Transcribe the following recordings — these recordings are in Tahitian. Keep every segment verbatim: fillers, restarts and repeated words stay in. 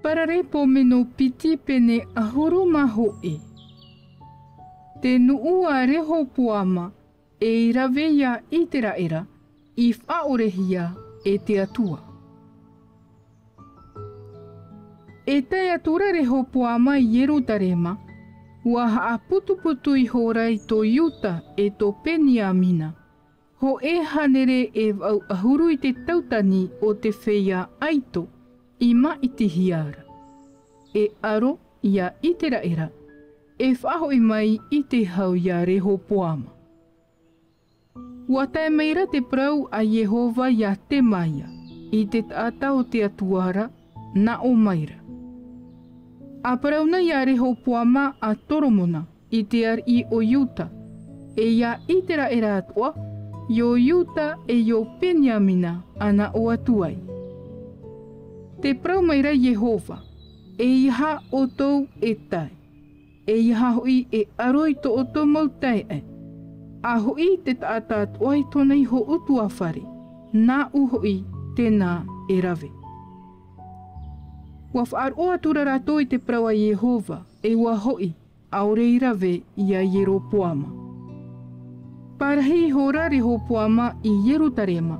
Paraleipomeno piti, pene ʻahuru mā hōʻē. Te nuʻu a Rehoboama ei rave ia Iseraela i faʻaʻorehia e te Atua. E tae atu ra Rehoboama i Ierutarema, ua haʻaputuputu ihora i tō Iuta e tō Beniamina, hōʻē hānere e vaʻu ʻahuru i te tautani o te feiā ʻaito i māʻitihia ra, e aro ia Iseraela e faʻahoʻi mai i te hau ia Rehoboama. Ua tae mai ra te parau a Iehova ia Semaia, i te taʻata o te Atua ra, nā ʻō mai ra: A parau na ia Rehoboama a Solomona, i te ariʻi o Iuta, e ia Iseraela atoʻa, i ō Iuta e i ō Beniamina, ʻa nā ʻō atu ai: Tē parau mai ra Iehova, ʻEiaha ʻoutou e tae, ʻeiaha hoʻi e aro i tō ʻoutou mau taeaʻe, ʻa hoʻi te taʻata atoʻa i tōna iho ʻutuāfare, nāʻu hoʻi tēnā e rave. Ua faʻaroʻo atu ra rātou i te parau a Iehova, e ua hoʻi, ʻaore i rave ia Ieroboama. Pārahi ihora Rehoboama i Ierutarema,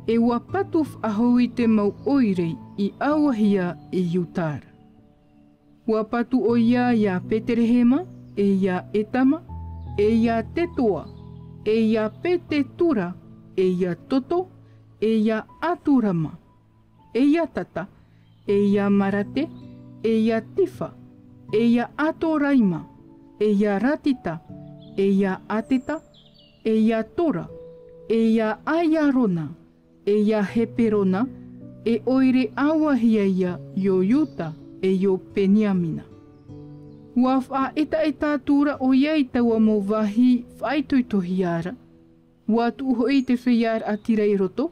e ua patu faʻahou i te mau ʻoire i ʻauahia i Iuta ra. Ua patu ʻoia ia Betelehema, e ia Etama, e ia Tetoa, e ia Betetura, e ia Toto, e ia Adurama, e ia Tata, e ia Marate, e ia Tifa, e ia Adoraima, e ia Ratita, e ia Ateta, e ia Tora, e ia Aiarona, e ia Heperona, e ʻoire ʻauahia ia i ō Iuta e i ō Beniamina. Ua faʻaetaeta atu ra ʻoia i taua mau vāhi faʻaitoitohia ra, ua tuʻu hoʻi i te feiā raʻatira i roto,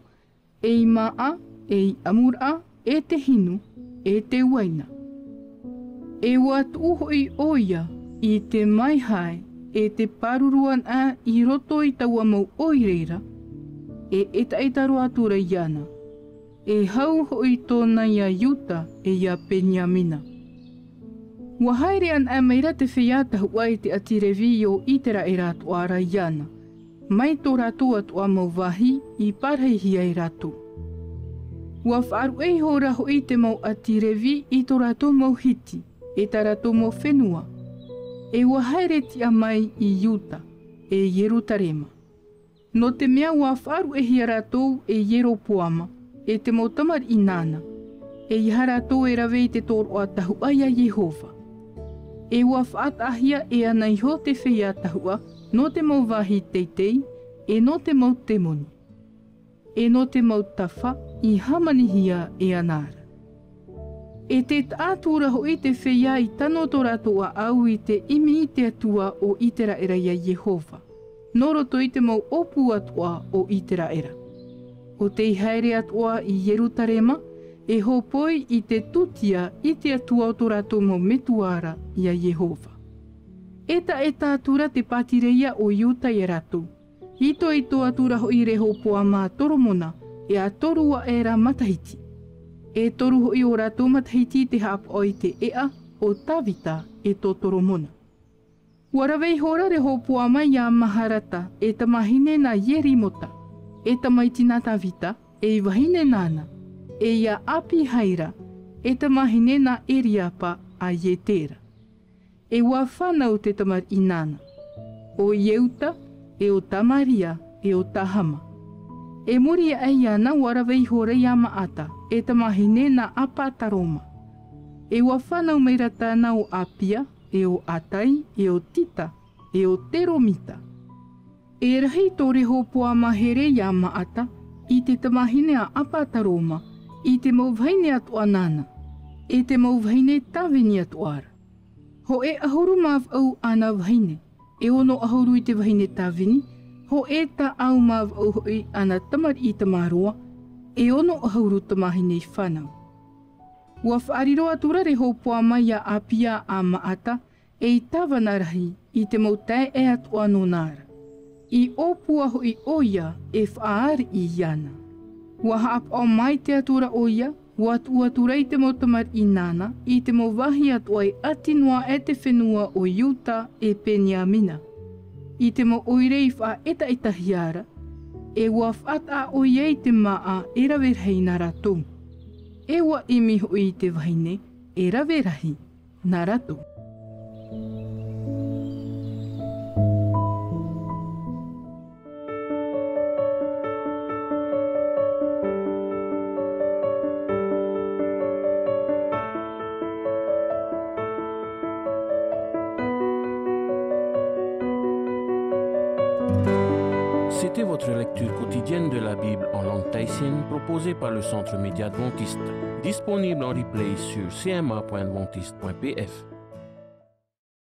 ei māʻa, ei ʻamuraʻa, e te hinu, e te uaina. E ua tuʻu hoʻi ʻoia i te maihae, e te pāruru anaʻe i roto i taua mau ʻoire ra, e etaeta roa atu ra iāna, e hau hoʻi tōna ia Iuta e ia Beniamina. Ua haere anaʻe mai ra te feiā tahuʻa e te ʻāti Revi i ō Iseraela atoʻa ra iāna, mai tō rātou atoʻa mau vāhi i pārahihia e rātou. Ua faʻaruʻe ihora hoʻi te mau ʻāti Revi i tō rātou mau hiti, e tā rātou mau fenua, e ua haere tiʻa mai i Iuta, e Ierutarema. Nō te mea ua faʻaruʻehia rātou e Ieroboama, e te mau tamariʻi nāna, ʻeiaha rātou e rave i te tōroʻa tahuʻa ia Iehova. E ua faʻataʻahia e ana iho te feiā tahuʻa nō te mau vāhi teitei, e nō te mau temoni, e nō te mau tafa i hāmanihia e ana ra. E tē taʻa atu ra hoʻi te feiā i tano tō rātou ʻāʻau i te ʻimi i te Atua o Iseraela ia Iehova, nō roto i te mau ʻōpū atoʻa o Iseraela, ʻo tei haere atoʻa i Ierutarema, e hōpoi i te tūtia i te Atua o tō rātou mau metua ra ia Iehova. E taʻa, e taʻa atu ra te pātireia o Iuta ia rātou, itoito atu ra hoʻi Rehoboama a Solomona, e ʻa toru aʻe ra matahiti. E toru hoʻi ō rātou matahiti i te haʻapaʻo i te ʻēʻa o Davida e tō Solomona. Ua rave ihora Rehoboama ia Maharata, e tamahine nā Ierimota, e tamaiti nā Davida, e vahine nāna, e ia Abihaila, e tamahine nā Eliaba a Ietera. E ua fānau te tamariʻi nāna, ʻo Ieuta, e ʻo Tamaria, e ʻo Tahama. E muri aʻe iāna ua rave ihora ia Maata, e tamahine nā Abasaloma. E ua fānau mai ra tāna ʻo Apia, e ʻo Atai, e ʻo Tita, e ʻo Selomita. E rahi tō Rehoboama here ia Maata, i te tamahine a Abasaloma, i te mau vahine atoʻa nāna, e te mau vahine tāvini atoʻa ra. Hōʻē ʻahuru mā vaʻu āna vahine, e ono ʻahuru i te vahine tāvini, hōʻē taʻau mā vaʻu hoʻi āna tamariʻi tamaroa, e ono ʻahuru tamahine i fānau. Ua faʻariro atu ra Rehoboama ia Apia a Maata, ei tāvana rahi i te mau taeaʻe atoʻa nōna ra. I ʻōpua hoʻi ʻoia e faʻaariʻi iāna. Ua haʻapaʻo maitaʻi atu ra ʻoia, Ua tuʻu atu ra i te mau tamariʻi nāna, i te mau vāhi atoʻa e ʻati noa aʻe te fenua o Iuta e Peniamina. I te mau ʻoire i faʻaʻetaʻetahia ra, e ua faʻataʻa ʻoia i te māʻa e rave rahi nā rātou. E ua ʻimi hoʻi i te vahine e rave rahi nā rātou. C'était votre lecture quotidienne de la Bible en langue tahitienne proposée par le Centre Média Adventiste, disponible en replay sur C M A point adventiste point P F.